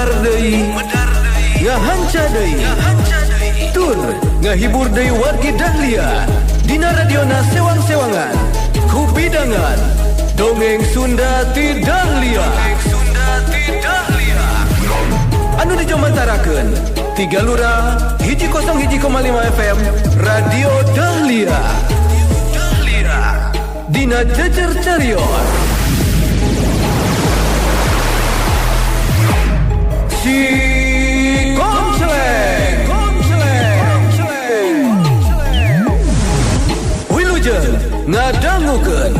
Medar deui, ngahanca deui, tur ngahibur deui wargi Dahlia. Dina radiona sewang-sewangan, kupidangan dongeng Sunda ti Dahlia. Anu dijomantarakeun Tiga Lura 101,5 FM Radio Dahlia. Dina Jejer Carios. Si Koncleng, Wilujeng ngadangukeun.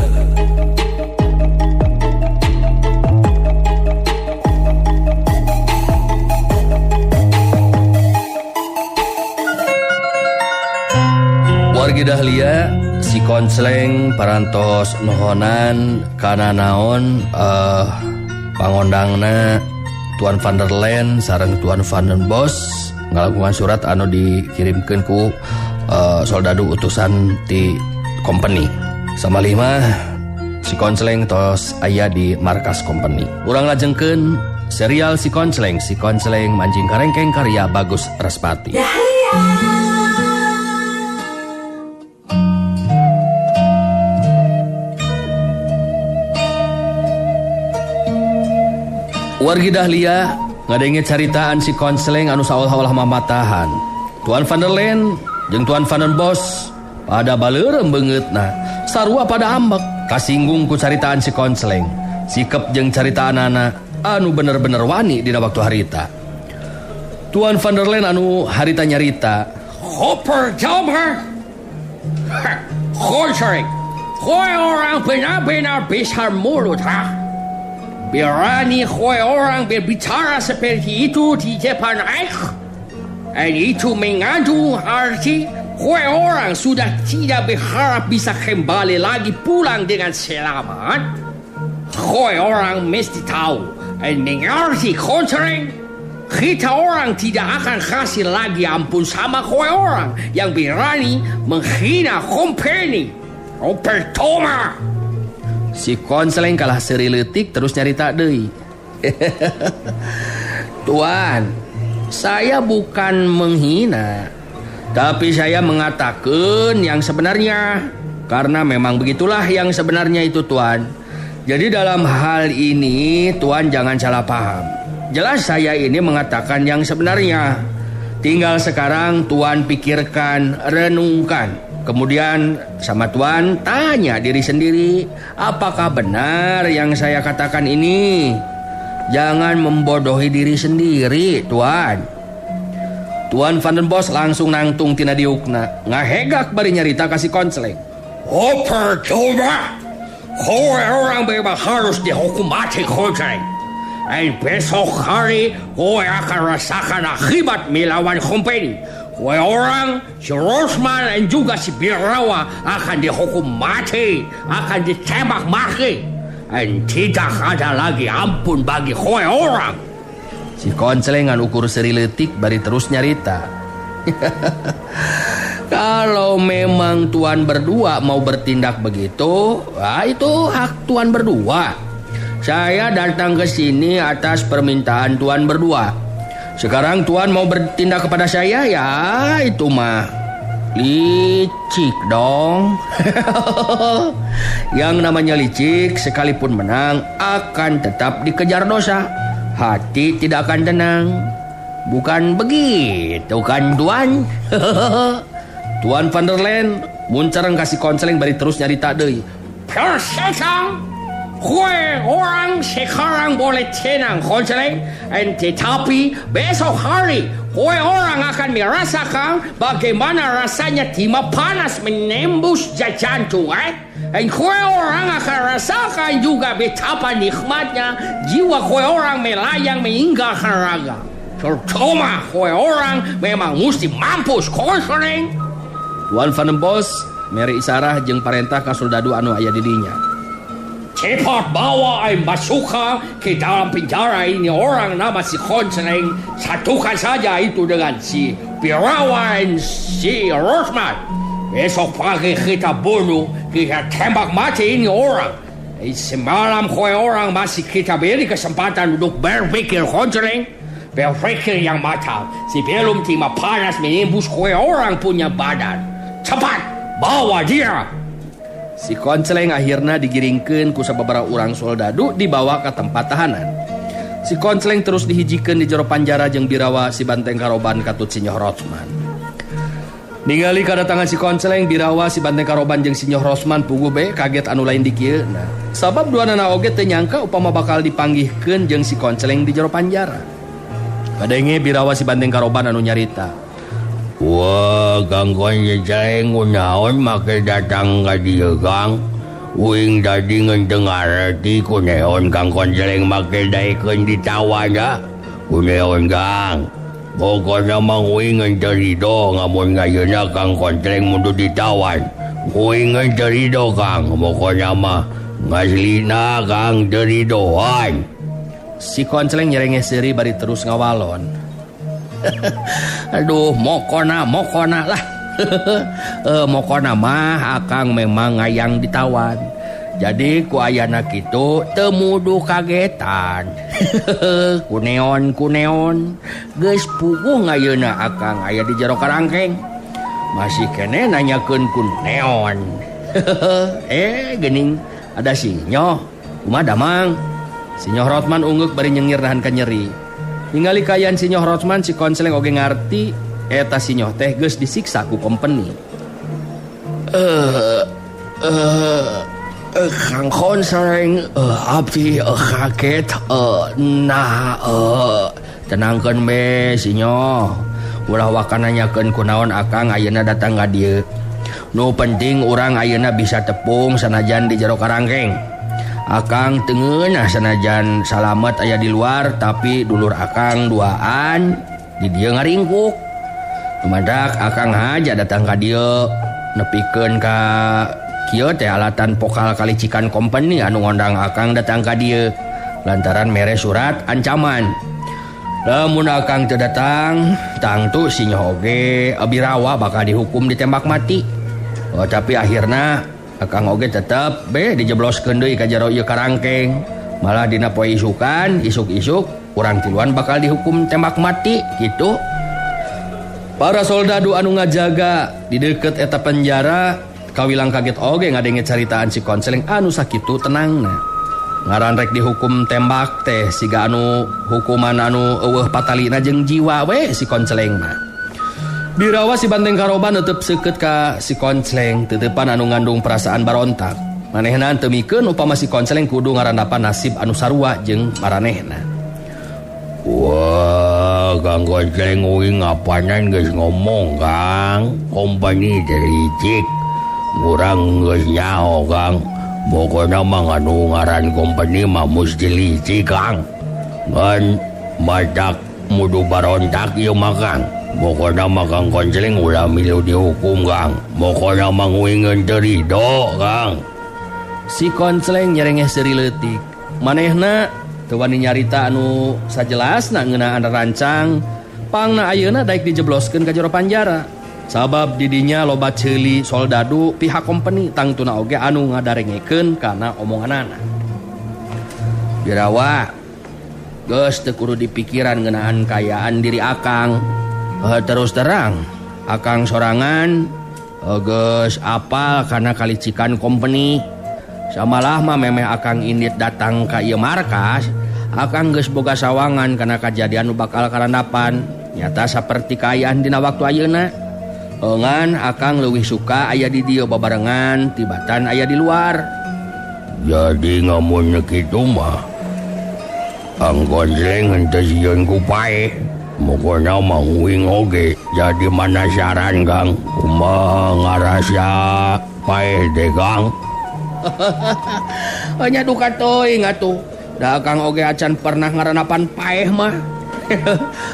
Wargi Dahlia, si Koncleng parantos nohonan kana naon pangondangna Tuan Van der Leen sareng Tuan Van den Bos ngalakukan surat anu dikirimkeun ku soldadu utusan ti company. Sama lima si Koncleng tos aya di markas company. Urang lajengkeun serial Si Koncleng, Si Koncleng Manjing Karengkeng karya Bagus Respati. Wargi Dahlia ngadenge caritaan si Koncleng anu saolah-olah mamatahan. Tuan Van der Leen jeung Tuan Van den Bos pada baleureum beungeutna, sarua pada ambek kasinggung ku caritaan si Koncleng. Sikep jeung caritaanana anu bener-bener wani dina waktu harita. Tuan Van der Leen anu harita nyarita, "Hopper Jumper, Koncleng, kowe orang benar-benar besar mulut, ha? Berani kowe orang berbicara seperti itu di depan Reich? Dan itu mengandung arti kowe orang sudah tidak berharap bisa kembali lagi pulang dengan selamat. Kowe orang mesti tahu dan mengerti, Koncleng. Kita orang tidak akan kasih lagi ampun sama kowe orang yang berani menghina company. Oh, pertama." Si Koncleng kalah seuri leutik terus nyarita deui. "Tuan, saya bukan menghina, tapi saya mengatakan yang sebenarnya. Karena memang begitulah yang sebenarnya itu, Tuan. Jadi dalam hal ini Tuan jangan salah paham. Jelas saya ini mengatakan yang sebenarnya. Tinggal sekarang Tuan pikirkan, renungkan. Kemudian sama Tuan tanya diri sendiri, apakah benar yang saya katakan ini? Jangan membodohi diri sendiri, Tuan." Tuan Van den Bos langsung nangtung tina diukna, ngahegak bari nyarita ka si Koncleng. "Oh, percuma. Kowe orang memang harus dihukum mati, Koncleng. Dan besok hari kowe akan rasakan akibat melawan company. Kowe orang, si Rosman dan juga si Birawa akan dihukum mati, akan ditembak mati. Dan tidak ada lagi ampun bagi kowe orang." Si Koncleng ngan ukur seuri leutik bari terus nyarita. "Kalau memang Tuan berdua mau bertindak begitu, itu hak Tuan berdua. Saya datang ke sini atas permintaan Tuan berdua. Sekarang Tuan mau bertindak kepada saya, ya itu mah licik dong. Yang namanya licik sekalipun menang akan tetap dikejar dosa. Hati tidak akan tenang. Bukan begitu kan, Tuan?" Tuan Van der Leen muncereng kasih Koncleng bari terus nyarita deui. "Persetan, kowe orang sekarang boleh tenang, Koncleng, tetapi besok hari kowe orang akan merasakan bagaimana rasanya timah panas menembus jantung, eh? Dan kowe orang akan rasakan juga betapa nikmatnya jiwa kowe orang melayang meninggalkan raga. Percuma, kowe orang memang mesti mampus, Koncleng." Tuan Van den Bos mere isarah jeung parentah ka soldadu anu aya di dinya. "Cepat bawa dan masukkan ke dalam penjara ini orang nama si Koncleng. Satukan saja itu dengan si Birawa dan si Rosman. Besok pagi kita bunuh, kita tembak mati ini orang. Semalam kowe orang masih kita beri kesempatan untuk berpikir, Koncleng. Berpikir yang matang sebelum timah panas menembus kowe orang punya badan. Cepat, bawa dia. Si Konceleng akhirna digiringkeun ku sababaraha urang soldadu dibawa ke tempat tahanan. Si Konceleng terus dihijikeun di jero panjara jeung Birawa si Banteng Karoban katut Sinyoh Rosman. Ningali kadatangan si Konceleng, Birawa si Banteng Karoban jeung Sinyoh Rosman puguh be kaget anu lain dikieuna. Sabab duanana oge teu nyangka upama bakal dipanggihkeun jeung si Konceleng di jero panjara. Kadenge Birawa si Banteng Karoban anu nyarita. Wah, Kang Konceleng kunaon make datang ka dieu Kang? Uing tadi ngan teu ngarti kunaon Kang Konceleng make daekeun ditawan da. Kunaon Kang? Pokona mah uing ngan teu rido ngamun ayeuna Kang Konceleng mundur ditawan. Uing ngan teu rido Kang, pokona mah ngaslina Kang teu ridoan. Si Konceleng nyerengeh seuri bari terus ngawalon. Aduh, mokona lah. Mokona mah akang memang ngayang ditawan. Jadi ku ayana kitu teu muduh kagetan. Kuneon geus puguh ngayeuna akang aya di jero karangkeng. Masih kene nanyakeun ku neon. Geuning ada Sinyoh. Kumaha damang? Sinyoh Rosman ungguk bari nyengir nahan ka nyeri. Ningali kaayaan Sinyoh Rosman si Konceleng oge ngarti eta Sinyoh teh geus disiksa ku kompeni. Kang Konceleng abdi kaget nah tenangkeun be Sinyoh. Ulah waka nanyakeun kunaon akang ayeuna datang ka dieu. Nu penting urang ayeuna bisa tepung sanajan di jero karangkeng. Akang teu ngeunah sanajan salamet aya di luar tapi dulur akang duaan di dieu ngaringkuk. Tumadak akang haja datang ka dieu nepikeun ka kieu teh alatan pokal kalicikan company anu ngondang akang datang ka dieu lantaran mere surat ancaman. Lamun akang teu datang tangtu Sinyoh oge Birawa bakal dihukum ditembak mati. Oh, tapi akhirna akang oge tetep be dijebloskeun deui ka jero ieu karangkeng. Malah dina poe isukan, isuk-isuk urang tiluan bakal dihukum tembak mati gitu. Para soldadu anu ngajaga di deukeut eta penjara kawilang kaget oge ngadenge caritaan si Konceleng anu sakitu tenangna. Ngaran rek dihukum tembak teh siga anu hukuman anu eueuh patalina jeung jiwa we si Konceleng mah. Birawa si Banteng Karoban netep seukeut ka si Konceleng teuteupan anu ngandung perasaan barontak. Manehna teu mikeun upama si Konceleng kudu ngarandapan nasib anu sarua jeung maranehna. Wah, Kang Konceleng uing ngapanan geus ngomong Kang. Kompani teh licik. Urang geus nyaho Kang. Pokona mah anu ngaran kompani mah musti licik Kang. Ngan matak mudu barontak ieu mah Kang. Pokona mah Kang Konceleng ulah milu dihukum Kang. Pokona mah uing teu rido Kang. Si Konceleng nyerengeh seuri leutik. Manehna teu wani nyarita anu sajelasna ngeunaan rancang pangna ayeuna daek dijebloskeun ka jero panjara. Sabab didinya loba ceuli soldadu pihak kompeni tangtuna oge anu ngadarengekeun kana omonganana. Birawa geus teu kudu dipikiran ngeunaan kaayaan diri akang. Terus terang akang sorangan geus apal kana kalicikan kompeni. Samalah mah memeh akang indit datang ka ieu markas, akang geus boga sawangan kana kajadian nu bakal karandapan. Nyata saperti kaayaan dina waktu ayeuna. Ngan akang leuwih suka aya di dieu babarengan tibatan aya di luar. Jadi ngamun kitu mah Kang Konceleng henteu sieun ku paeh. Pokona mah uing oge jadi manasaran Kang. Kumaha ngarasa paeh teh Kang? Nya duka teuing atuh. Da Kang oge acan pernah ngaranapan paeh mah.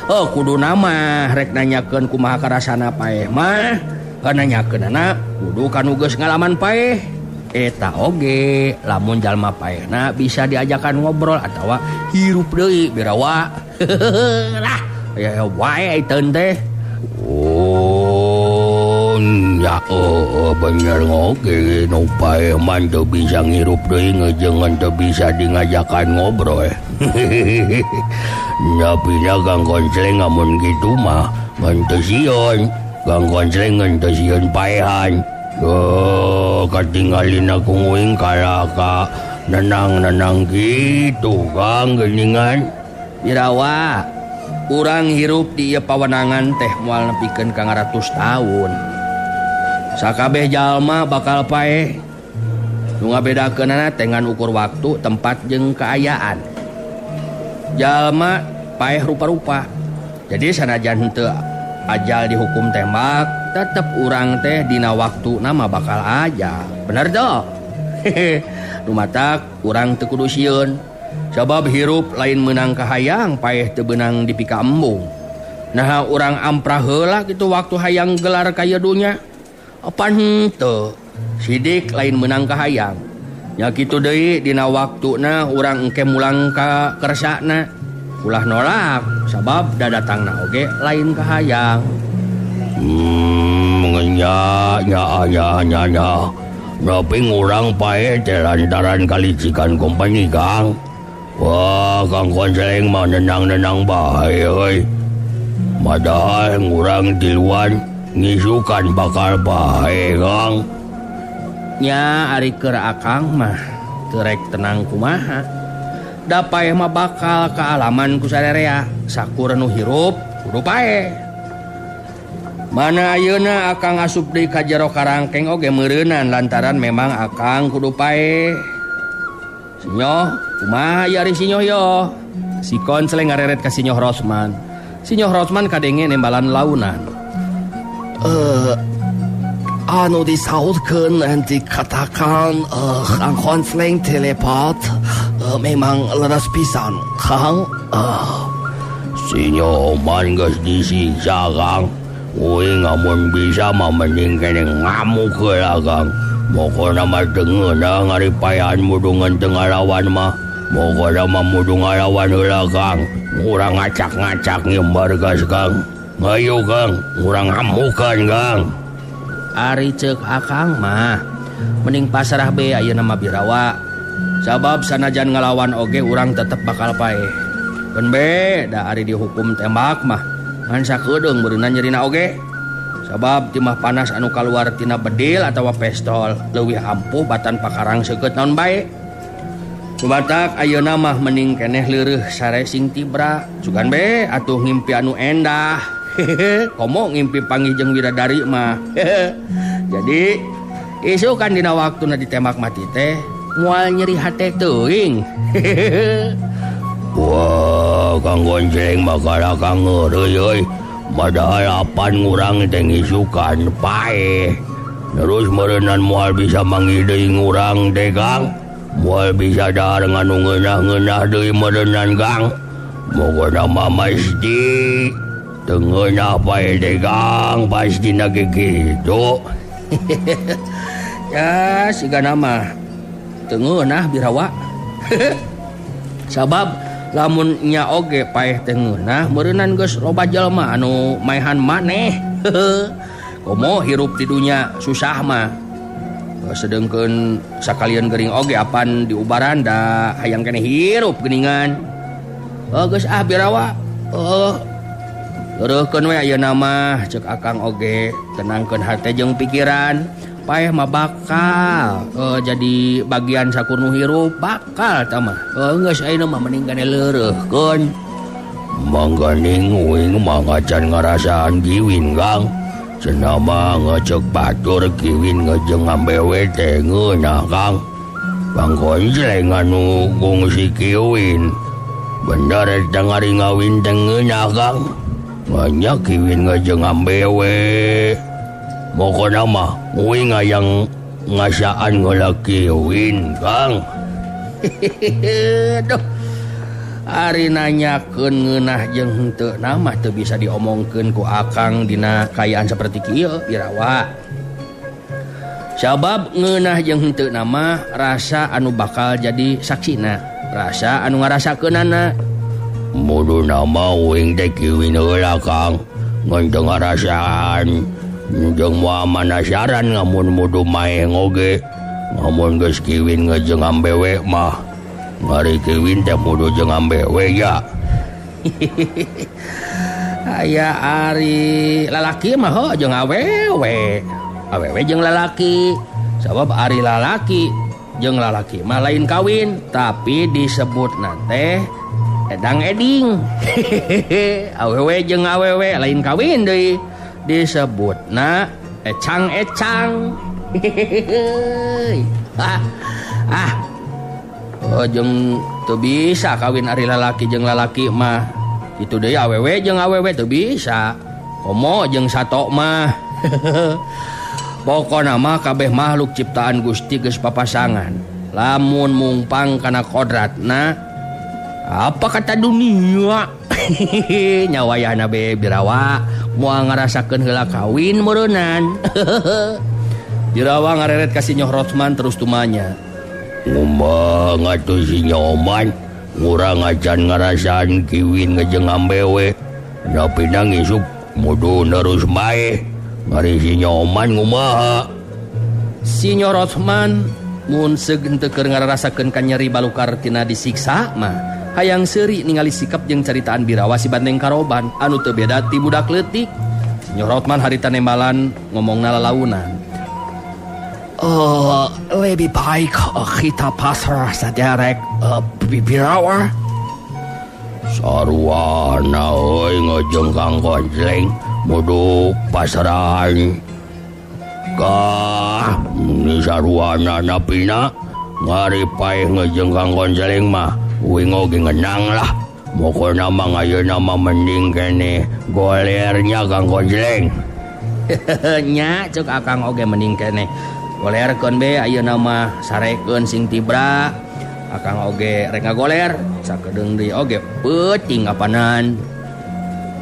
Oh kudu mah rek nanyakeun kumaha karasana paeh mah. Nanyakeunana kudu kanu geus ngalaman paeh. Eta oge lamun jalma paehna bisa diajakan ngobrol atawa hirup deui Birawa. Lah ya wae teu teh. Oh Nya bener ngoge nu paeh mah teu bisa ngirup deui ngejengan teu bisa dingajakan ngobrol. Tapi nya Kang Konceleng amun kitu mah ngan teu sieun. Kang Konceleng ngan teu sieun paehan. Katingalin aku nguing kalaka nenang-nenang gitu Kang geuningan. Birawa urang hirup di ieu pawenangan teh moal nepikeun ka 100 tahun. Sakabeh jalma bakal paeh. Nu ngabedakeunana teh ngan ukur waktu, tempat jeung kaayaan. Jalma paeh rupa-rupa. Jadi sanajan henteu ajal dihukum tembak, tetep urang teh dina waktu nama bakal aja. Bener toh? Rumatak urang teu kudu sieun. Sabab hirup lain meunang kahayang, paeh teu beunang dipika embung. Nah urang amprah heula kitu waktu hayang gelar ka ieu dunya. Apan henteu sidik lain meunang kahayang. Nya kitu deui dina waktuna urang engke mulang ka kersana. Ulah nolak sabab dadatangna oge lain kahayang. Nya nya nya nya nya. Tapi ngurang pae teh lantaran kalicikan kompeni Kang. Wah, Kang Konceleng mah nenang-nenang bae euy. Padahal ngurang tiluan ngisukan bakal bae Kang. Nya ari keur akang mah teu rek tenang kumaha. Da paeh mah bakal kaalaman ku sarerea. Sakur nu hirup kudu paeh. Mana ayeuna akang asup deui ka jero karangkeng oge meureunan lantaran memang akang kudu paeh. Sinyoh, kumaha ieu ari sinyoh yo? Si Konceleng ngareret ka Sinyoh Rosman. Sinyoh Rosman kadenge nembalan launan. Anu disautkeun dan dikatakan Kang Konceleng telepat memang leres pisan Kang. Sinyoh man geus disiksa Kang. Uing amun bisa mah mending kene ngamuk heula Kang. Pokona mah teu ngeunah ngari paehan mudungan teu ngalawan mah. Pokona mah mudu ngalawan heula Kang. Urang ngacak-ngacak nyembar gas Kang. Ayo Kang, urang ngamukan Kang. Ari ceuk akang mah mending pasrah be ayeuna mah Birawa. Sabab sanajan ngalawan oge urang tetep bakal paeh. Keun be da ari dihukum tembak mah ngan sakedeung beureunan nyerina oge. Sabab timah panas anu kaluar tina bedil atawa pestol leuwih ampuh batan pakarang seukeut naon bae. Kubatak ayeuna mah mending keneh leureuh sare sing tibra. Sugan be atuh ngimpi anu endah. Komo ngimpi panggih jeung widadari mah. Jadi isukan dina waktuna ditembak mati teh moal nyeri hate teuing. Wah, Kang Gonjeng mah kalah kang ngeureui euy. Padahal apan ngurang teh ngisukan paeh. Terus meureunnan moal bisa manggih deui ngurang teh Kang. Moal bisa dahar nganu ngeunah-ngeunah deui meureunnan Kang. Pokona mah mesti teu ngeunah paeh teh Kang, pastina ge kitu. Ya, sigana mah teu ngeunah Birawa. Sabab lamun nya oge paeh teh ngeunah meureunnan geus loba jelema anu maehan maneh. Komo hirup di dunya susah mah. Sedengkeun sakalian gering oge apan diubaran da hayang keneh hirup geuningan. Geus ah Birawa. Leureurkeun we ayeuna mah ceuk akang oge tenangkeun hate jeung pikiran. Paeh mah bakal jadi bagian sakur nu hirup bakal tah mah. Geus ayeuna mah mending kane leureurkeun. Mangganing uing mah ngacan ngarasaan giwin Kang. Cenah mah ngeceuk batur kiwin ngejeng ngambewe teh ngeunah Kang. Kang Konceleng anu gungsi kiwin. Bener eta ngari ngawin teh ngeunah Kang. Banyak kiwin ngejeng ngambewe. Pokona mah uing hayang ngasaan heula kiwin Kang. Duh. Ari nanyakeun ngeunah jeung henteu mah teu bisa diomongkeun ku akang dina kaayaan saperti kieu Birawa. Sabab ngeunah jeung henteu mah rasa anu bakal jadi saksina, rasa anu ngarasakeunana. Muduna mah uing teh kiwin heula Kang. Ngan teu ngarasaan Jeung moal manasaran ngamun mudu maeh oge. Ngamun geus kiwin jeung ambewe mah. Ngari kiwin teh mudu jeung ambewe ya. Aya ari lalaki mah ho jeung awewe. Awewe jeung lalaki. Sabab ari lalaki jeung lalaki mah lain kawin, tapi disebutna teh edang eding. Awewe jeung awewe lain kawin deui, disebutna ecang-ecang. Ah. Oh jeung teu bisa kawin ari lalaki jeung lalaki mah. Kitu deui awewe jeung awewe teu bisa. Komo jeung sato mah. Pokona mah kabeh makhluk ciptaan Gusti geus papasangan. Lamun mungpang kana kodratna, apa kata dunia? Nyawayana be Birawa moal ngarasakeun heula kawin meureunnan. Birawa ngareret ka si Nyoh Rotsman terus tumanya. Ngomong atuh si Nyoman, ngurang acan ngarasaan kiwin ngejeng ambewe. Tapi nang isuk mudu nerus bae. Ngari si Nyoman ngumaha. Si Nyoh Rotsman mun seug henteu keur ngararasakeun ka nyeri balukar tina disiksa mah hayang seuri ningali sikap jeung caritaan Birawa si Banteng Karoban anu teu beda ti budak leutik. Si Nyoh Rotsman harita nembalan ngomongna lalaunan. Lebih baik kita pasrah saja rek Birawa. Sarwana euy ngejeng Kang Koncleng mudu pasrahan. Kah ni sarwana napina ngari paeh ngejeng Kang Koncleng mah uing oge ngenang lah. Pokona mah ayeuna mah mending keneh golernya Kang Koncleng. Nya ceuk Akang oge mending keneh golerkeun be ayeuna mah sarekeun sing tibra. Akang oge rek ngagoler sakedeung deui oge peuting apanan.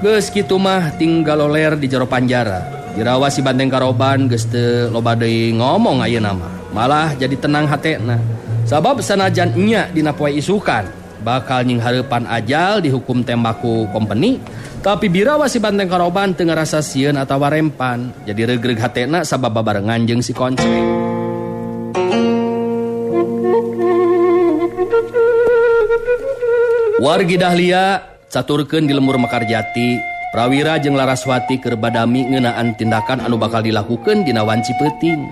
Geus kitu mah tinggal loler di jero panjara. Birawa si Banteng Karoban geus teu loba deui ngomong ayeuna mah. Malah jadi tenang hatena. Sabab sanajan nya dina poe isukan bakal nyinghareupan ajal dihukum tembaku kompeni, tapi Birawa si Banteng Karoban teu ngarasa sieun atawa rempan. Jadi regreg hatena sabab babarengan jeung si Koncleng. Wargi Dahlia caturkeun di lembur Mekarjati, Prawira jeung Laraswati keur badami ngeunaan tindakan anu bakal dilakukeun dina wanci peuting.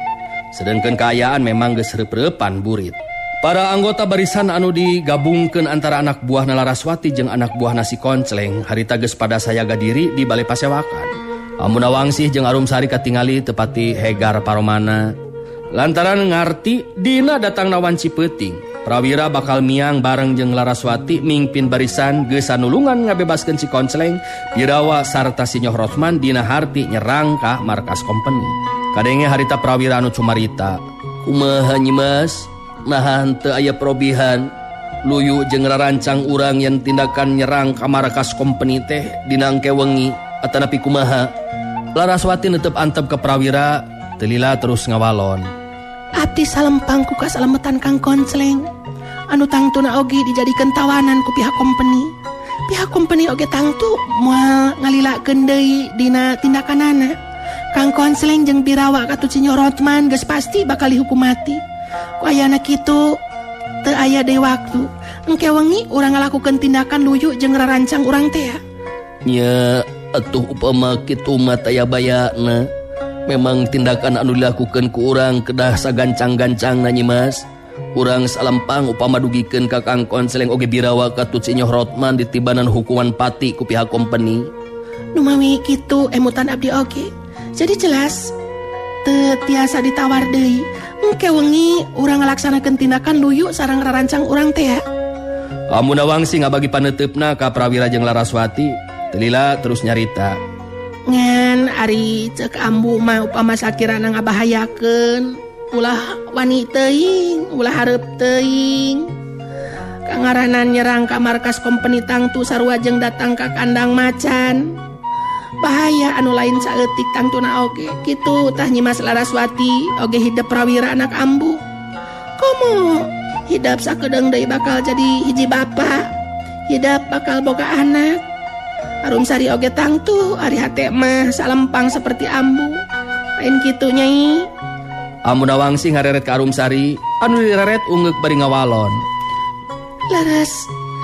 Sedengkeun kaayaan memang geus reup-reupan burit. Para anggota barisan anu digabungkeun antara anak buahna Laraswati jeung anak buahna si Koncleng harita geus pada sayaga diri di bale pasewakan. Amun Awangsih jeung Arumsari katingali tepati hegar paromana. Lantaran ngarti dina datangna wanci peuting, Prawira bakal miang bareng jeung Laraswati mingpin barisan geus sanulungan ngabebaskeun si Koncleng, Birawa sarta si Nyoh Rotsman dina harti nyerang ka markas kompeni. Kadenge harita Prawira anu cumarita, "Kumaha Nyi Mas? Naha henteu aya perobihan? Luyu jeung rarancang urang yang tindakan nyerang ka markas kompeni teh dina engke wengi atanapi kumaha?" Laraswati netep antep ka Prawira, teu lila terus ngawalon. Abdi salempang ku kasalametan Kang Koncleng anu tangtuna oge dijadikeun tawanan ku pihak kompeni. Pihak kompeni oge tangtu moal ngalilakeun deui dina tindakanana. Kang Koncleng jeung Birawa katu Nyoh Rotsman geus pasti bakal dihukum mati. Ku ayana kitu teu aya deui waktu. Engke wengi urang ngalakukeun tindakan luyu jeung rarancang urang teh. Nya atuh upama kitu mah taya bayana. Memang tindakan anu dilakukan ku urang kedah sagancang-gancang na Nyi Mas. Urang salempang upama dugikeun ka Kang Koncleng oge Birawa katut si Nyoh Rotsman ditibanan hukuman pati ku pihak kompeni. Numawi kitu emutan abdi oge. Jadi jelas teu tiasa ditawar deui. Engke wengi urang ngalaksanakeun tindakan luyu sareng rarancang urang teh. Amun Awangsi ngabagi paneuteup ka Prawira jeung Laraswati, teu lila terus nyarita. Ngan ari ceuk ambu mah upama sakirana ngabahayakeun ulah wani teuing, ulah hareup teuing. Kangaranan nyerang ka markas kompeni tangtu sarua jeung datang ka kandang macan. Bahaya anu lain saeutik tangtuna oge. Kitu tah Nyi Mas Laraswati oge hidep Prawira anak ambu. Komo hidep sakedeung deui bakal jadi hiji bapa, hidep bakal boga anak. Arumsari oge tangtu ari hate mah salempang seperti ambu. Lain kitu Nyai. Ambu Nawangsi ngareret ka Arumsari anu direret ungeuk bari ngawalon. Leres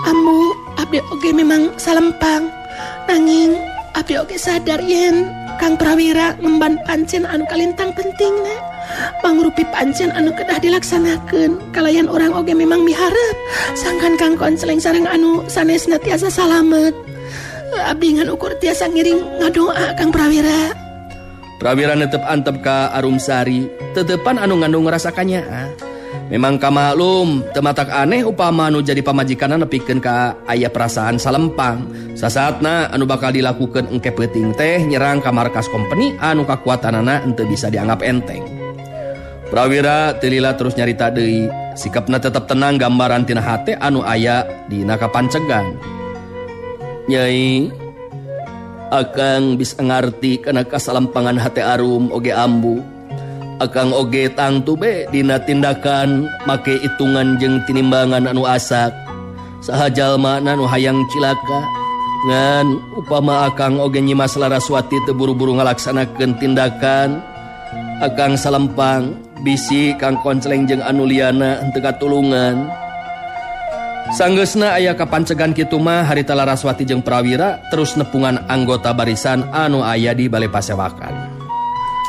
ambu abdi oge memang salempang. Nanging abdi oge sadar yen Kang Prawira ngemban pancen anu kalintang pentingna. Mangrupi pancen anu kedah dilaksanakeun. Kalayan orang oge memang miharep sangkan Kang Konceleng sareng anu sanesna tiasa salamet. Abdi ngan ukur tiasa ngiring ngadoa Kang Prawira. Prawira netep antep ka Arumsari, tetepan anu ngandung rasa kanyaah. Memang kamaklum, teu matak aneh upama anu jadi pamajikanna nepikeun ka aya perasaan salempang. Sasaatna anu bakal dilakukeun engke peuting teh nyerang ka markas kompeni anu kakuatanana henteu bisa dianggap enteng. Prawira teu lila terus nyarita deui, sikapna tetep tenang gambaran tina hate anu aya dina kapancegan. Nyai, akang bisa ngarti kana kasalampangan hate Arum oge ambu. Akang oge tangtu be dina tindakan make hitungan jeung tinimbangan anu asak. Saha jalma nu hayang cilaka. Ngan upama akang oge Nyimas Laraswati teu buru-buru ngalaksanakeun tindakan, akang salempang bisi Kang Konceleng jeung anu liana henteu katulungan. Sanggeusna aya kapancegan kitu mah harita Laraswati jeung Prawira terus nepungan anggota barisan anu aya di bale pasewakan.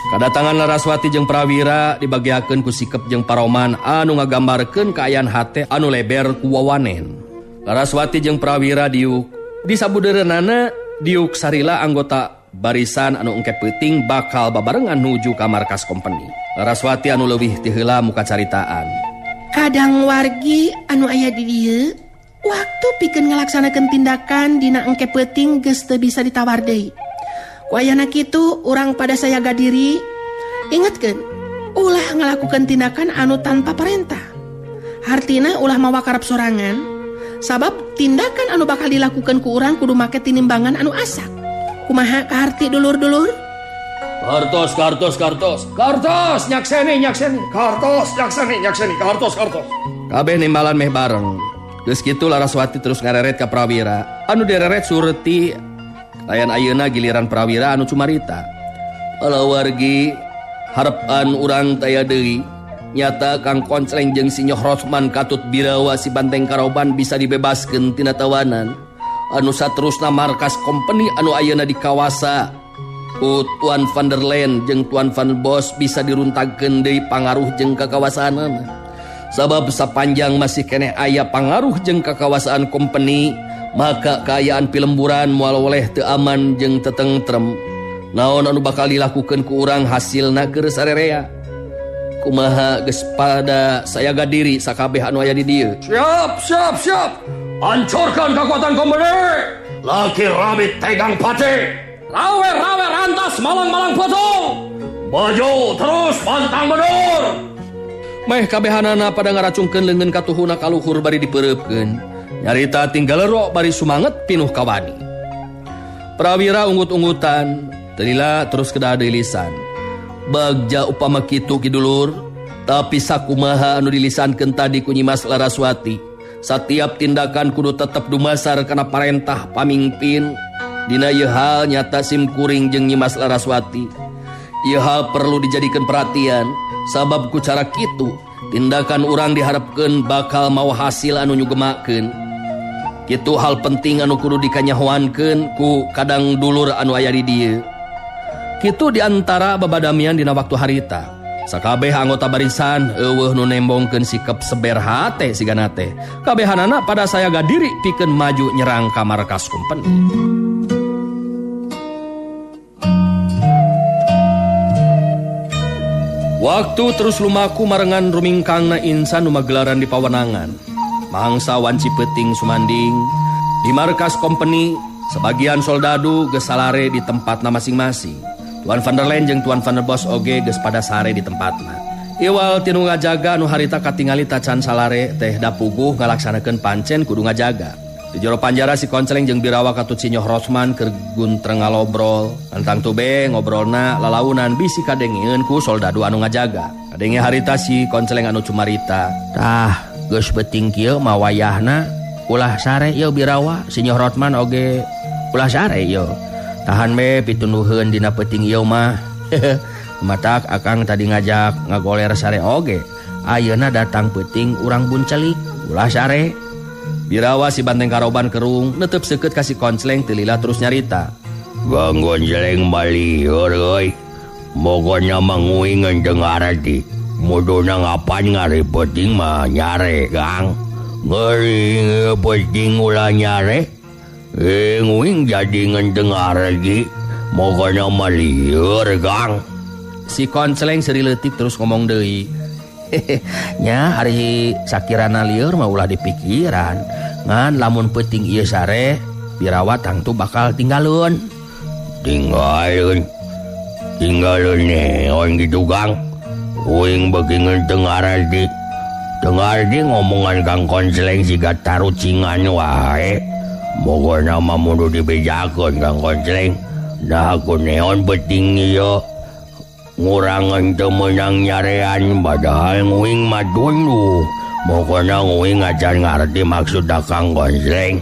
Kadatangan Laraswati jeung Prawira dibagiakeun ku sikep jeung paroman anu ngagambarkeun kaayaan hate anu leber ku wawanen. Laraswati jeung Prawira diuk disabudeureunana diuk sarila anggota barisan anu engke peuting bakal babarengan nuju ka markas kompeni. Laraswati anu leuwih ti heula muka caritaan. Kadang wargi anu aya di dieu waktu pikeun ngalaksanakeun tindakan dina engke peuting geus teu bisa ditawar deui. Ku ayana kitu urang pada sayaga diri, ingetkeun ulah ngalakukeun tindakan anu tanpa perintah. Hartina ulah mawa karep sorangan, sabab tindakan anu bakal dilakukan ku urang kudu make tinimbangan anu asak. Kumaha kaharti dulur-dulur? Kartos, kartos, kartos. Kartos, nyakseni, nyakseni. Kartos, nyakseni, nyakseni. Kartos, kartos. Kabeh nimbalan meh bareng. Geus kitu Laraswati terus ngareret ka Prawira. Anu direret sureti layan ayeuna giliran Prawira anu cumarita. Ala wargi harepan urang taya deui. Nyata Kang Konceleng jeung si Nyoh Rosman katut Birawa si Banteng Karoban bisa dibebaskeun tina tawanan. Anu saterusna markas kompeni anu ayeuna dikawasa ku Tuan Van der Leen jeung Tuan Van Bos bisa diruntagkeun deui pangaruh jeung kakawasaanana. Sabab sapanjang masih keneh aya pangaruh jeung kakawasaan kompeni, maka kaayaan pilemburan moal oleh teu aman jeung tetentrem. Naon anu bakal dilakukeun ku urang hasilna keur sarerea. Kumaha geus pada sayaga diri sakabeh anu aya di dieu. Siap, siap, siap. Hancurkan kekuatan kompeni. Laki rabit tegang pati. Rawe-rawe rantas malang-malang potong. Maju terus pantang mundur. Meh kabehanana pada ngaracungkeun leungeun katuhuna kaluhur bari dipeureupkeun. Nyarita tinggal lerok bari sumanget pinuh kawani. Prawira unggut-unggutan, teu lila terus kedah deui lisan. Bagja upama kitu ki dulur, tapi sakumaha anu dilisankeun tadi ku Nyimas Laraswati. Satiap tindakan kudu tetep dumasar kana parentah pamingpin. Dina ieu hal nyata sim kuring jeung Nyimas Laraswati. Ieu hal perlu dijadikeun perhatian, sabab ku cara kitu tindakan urang diharapkeun bakal mau hasil anu nyugemakeun. Kitu hal penting anu kudu dikanyahoankeun ku kadang dulur anu aya di dieu. Kitu diantara babadamian dina waktu harita. Sakabeh anggota barisan eueuh nu nembongkeun sikep seber hate sigana teh. Kabehanana pada sayaga diri pikeun maju nyerang ka markas kompeni. Waktu terus lumaku marengan rumingkangna insan nu magelaran di pawenangan. Mangsa wanci peuting sumanding di markas kompeni, sebagian soldadu geus salare di tempatna masing-masing. Tuan Van der Leen jeung Tuan Van der Bos oge geus pada sare di tempatna. Iwal tinu ngajaga nu harita katingali tacan salare teh dapuguh ngalaksanakeun pancen kudu ngajaga. Di jero panjara si Konceleng jeung Birawa katut si Nyoh Rosman keur guntreng ngalobrol. Antang tube ngobrolna lalaunan bisi kadengeun ku soldadu anu ngajaga. Kadenge harita si Konceleng anu cumarita. Tah, geus beuting kieu mah wayahna ulah sare ieu Birawa, si Nyoh Rosman oge ulah sare ieu. Tahan be pitunduheun dina peuting ieu mah. Matak akang tadi ngajak ngagoler sare oge. Ayeuna datang peuting urang buncelik ulah sare. Birawa si banteng karoban kerung netep seukeut ka si Koncleng teu lila terus nyarita. Kang Koncleng balieur euy. Pokona mah nguing teu ngarti. Muduna ngapan ngari peuting mah nyare Kang. Ngeri peuting ulah nyare. Nguing jadi ngan teu ngarti. Pokona mah lieur Kang. Si Koncleng seuri leutik terus ngomong deui. Nya ari sakirana lieur mah ulah dipikiran. Ngan lamun peuting ieu sare birawa tangtu bakal tinggaleun. Tinggaleun. Tinggaleun neon gitu Kang. Uing beuki teu ngarti. Teu ngarti ngomongan Kang Koncleng siga tarucingan wae. Pokona mah mun dibejakeun Kang Koncleng. Nah ku neon peuting ieu. Ngurangan teu meunang nyarean padahal nguing mah tunduh. Pokona nguing acan ngarti maksud Kang Koncleng.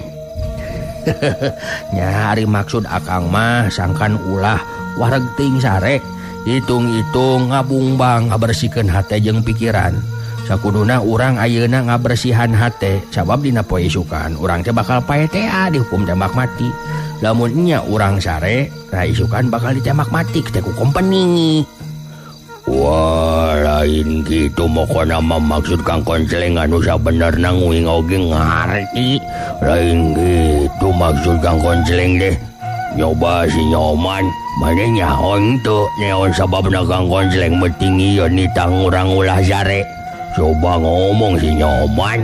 Nya ari maksud akang mah sangkan ulah wareg teuing sarek. Hitung-hitung ngabungbang ngabersihkeun hate jeung pikiran. Sakuduna urang ayeuna ngabersihan hate sabab dina poe isukan urang teh bakal pae teh dihukum tembak mati. Lamun nya urang sare, nah isukan bakal ditembak mati teh ku company. Wah, lain gitu mokona mah maksud Kang Koncleng anu sabenerna nguing oge ngarti. Lain gitu maksud Kang Koncleng deh. Nyoba si Nyoman, mana nyaon teu neon sababna Kang Koncleng meuting ieu nitang urang ulah sare. Coba ngomong si Nyoman.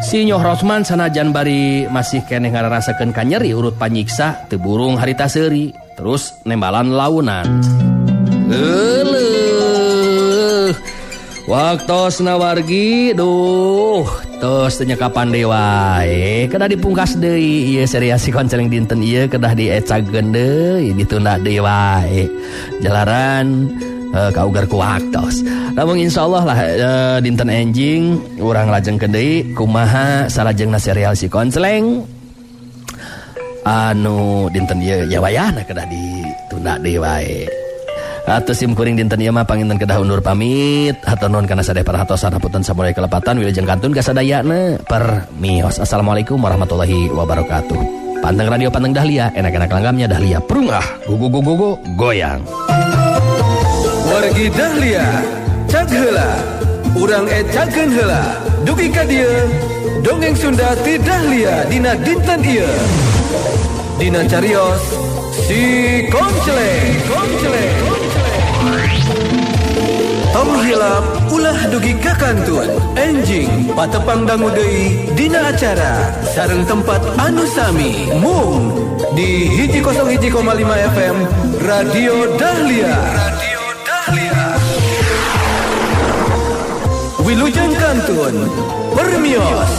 Si Nyoh Rosman sanajan bari masih keneh ngararasakeun kanyeri urut panyiksa teu burung harita seuri terus nembalan launan. Euleuh. Waktosna wargi duh tos teu nyekapan deui wae kedah dipungkas deui ieu serial si Koncleng dinten ieu kedah diecagkeun deui ditunda deui wae. Jalaran kaugar ku waktos. Namun insyaallah lah dinten enjing urang lajengkeun deui kumaha salajengna serial si Koncleng anu dinten ieu ya wayahna kedah ditunda deui wae. Atuh sim kuring dinten ieu mah panginten kedah undur pamit. Hatur nuhun kana sadaya perhatosan hapunten samurai kelepatan wilujeng kantun ka sadayana permios. Assalamualaikum warahmatullahi wabarakatuh. Panteng radio panteng Dahlia, enak-enak langgamnya Dahlia prungah gugu gugu gugu goyang. Wargi Dahlia, cag heula, urang ecakeun heula. Dugi ka dieu, dongeng Sunda ti Dahlia dina dinten ieu. Dina carios si Koncleng, Koncleng. Tong hilap ulah dugi ka kantun. Enjing patepang dangu deui dina acara sareng tempat anu sami mung di 101,5 FM Radio Dahlia. Radio Dahlia. Wilujeng kantun permios.